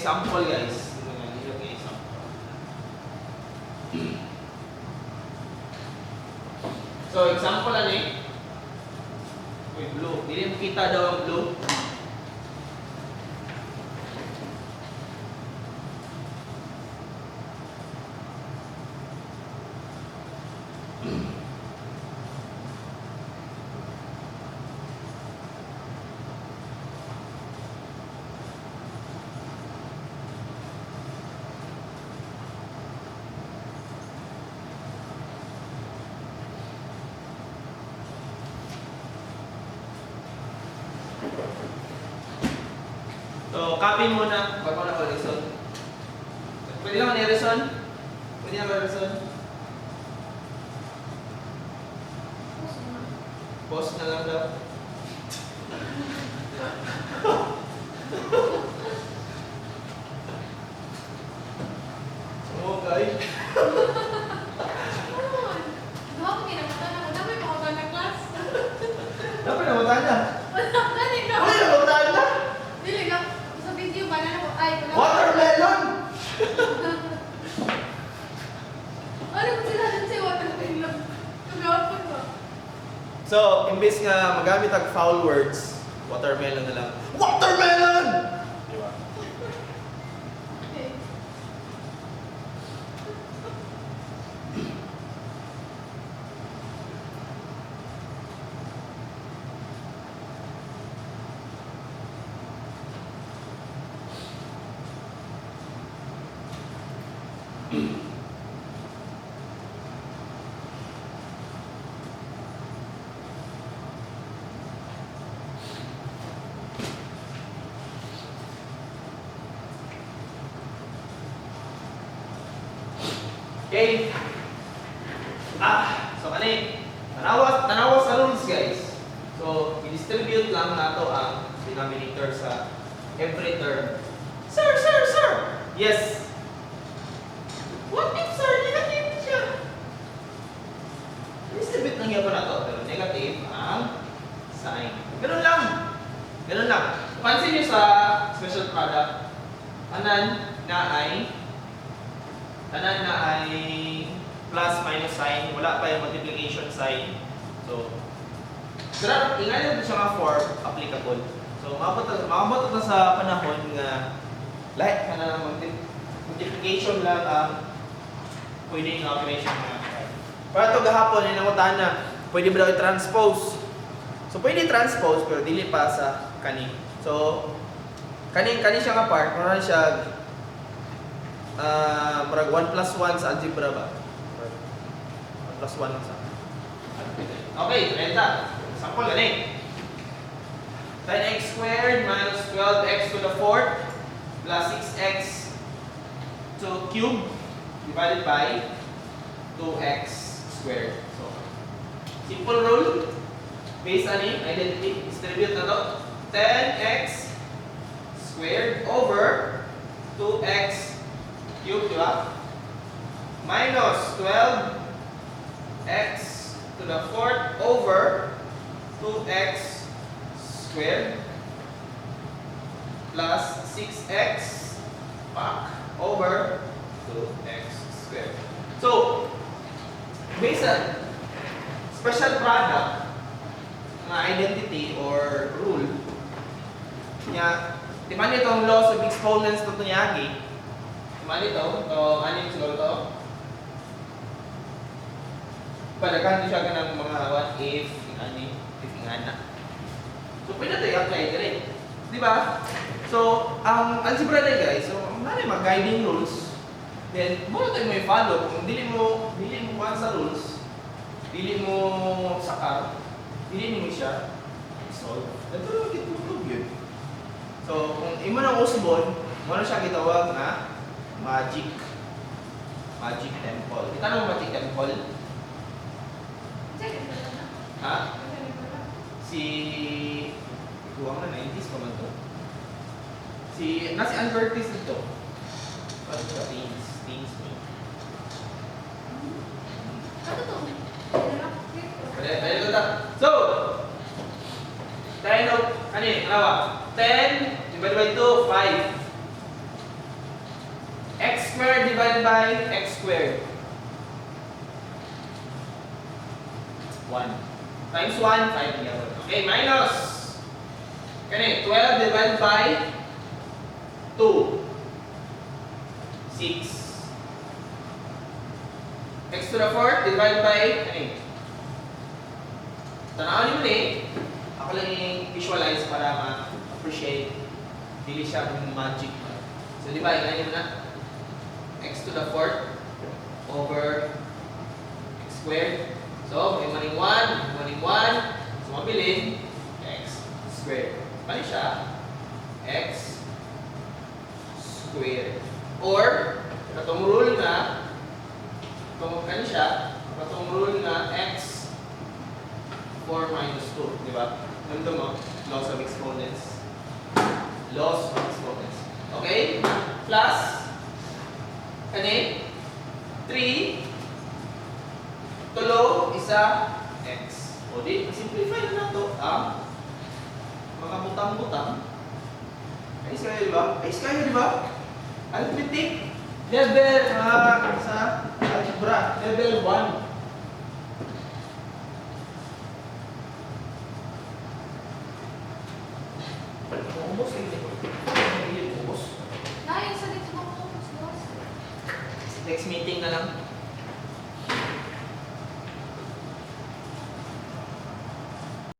Example, guys. Mga nindot nga example. So, example ano eh? Uy, blue. Dili mo kita daw ang blue. So, copy muna. Bago na ko reason. Pwede naman i-reason? Pwede naman i-reason? Pause na lang daw. Okay. Gahapon ginamutan ako. Dami pa ako na class. Dapat namutan na. Wala gani na. Uy, namutan na! Dili na sa video ba na ako ay wala. Watermelon! Ano ko sila dun sa watermelon? Gahapon ba? So, imbes nga magamit ang foul words, watermelon na lang. Watermelon! Di ba? Okay. Okay. Ah, so kani, tanawa, tanawa sa rules, guys. So, i-distribute lang nato ang denominator sa every term. Sir, sir, sir! Yes. What if, sir, negative siya? Distribute lang gyapon nato, pero negative ang sign. Ganun lang. Ganun lang. Pansin niyo sa special product, tanan na ay plus minus sign, wala pa yung multiplication sign. So, pero ingano siya nga form applicable. So, maabot ta sa panahon nga lahi ka na ng multiplication lang ang pwede yung operation nga. Para to gahapon, yung nangutan na, pwede ba daw i-transpose? So, pwede i-transpose, pero dili pa sa kani. So, kani kani siya nga part, mura siya murag 1 plus 1 sa algebra ba? 1 plus 1 lang sa. Okay, renta. Sample gani. 10x squared minus 12x to the fourth plus 6x to cube divided by 2x squared. So, simple rule. Based on it, identity, distribute na to. 10x squared over 2x cube, di ba? Minus 12x to the fourth over 2x squared plus 6x back over 2x squared. So, based on special product nga identity or rule niya, di ba nitong laws of exponents to niyagi? Di ba nito? To, ano yung siguro to? Padaghan siya ka ng mga what if, ani, if ingana. So, pwede ito i-apply dire. Di ba? So, ang algebra na, guys, so, ang ano yung mga guiding rules, then, mo tayo mo i-follow. Kung dili mo kuhan sa rules, dili mo sakar, dili mo siya solve. Ito lang gitutog yun. So, kung imo nang usbon, mo na siya gitawag na magic. Magic temple. Kita na mo magic temple? Check it na. Ha? Si kuwang na 90s pa man to. Si na si Ann Curtis dito. Ano siya? Teens, teens mo. Ano to? Pwede, pwede ko ta. So, 10 of, ano yun, ano ba? 10 divided by 2, 5. X squared divided by x squared. 1. Times 1, 5 gyapon. Okay, minus. Kani, 12 divided by 2. 6. X to the fourth divided by, kani. Tanawin mo ni, ako lang yung visualize para ma-appreciate. Dili siya magic. So, di ba, ingani mo na? X to the fourth over x squared. So, may maning 1, may maning 1. So, mabilin, x squared. Mali siya, x squared. Or, katong rule nga, katong kani siya, katong rule nga x 4 minus 2, di ba? Nandun mo, laws of exponents. Laws of exponents. Okay? Plus, kani, 3, tulo, isa, x. O di, simplify na to ang mga butang-butang. Ayos kayo, di ba? Ayos kayo, di ba? Arithmetic, level, sa algebra, level 1. Ubos, hindi ko. Hindi, ubos. Nay, sa dito ko po, boss. Next meeting na lang.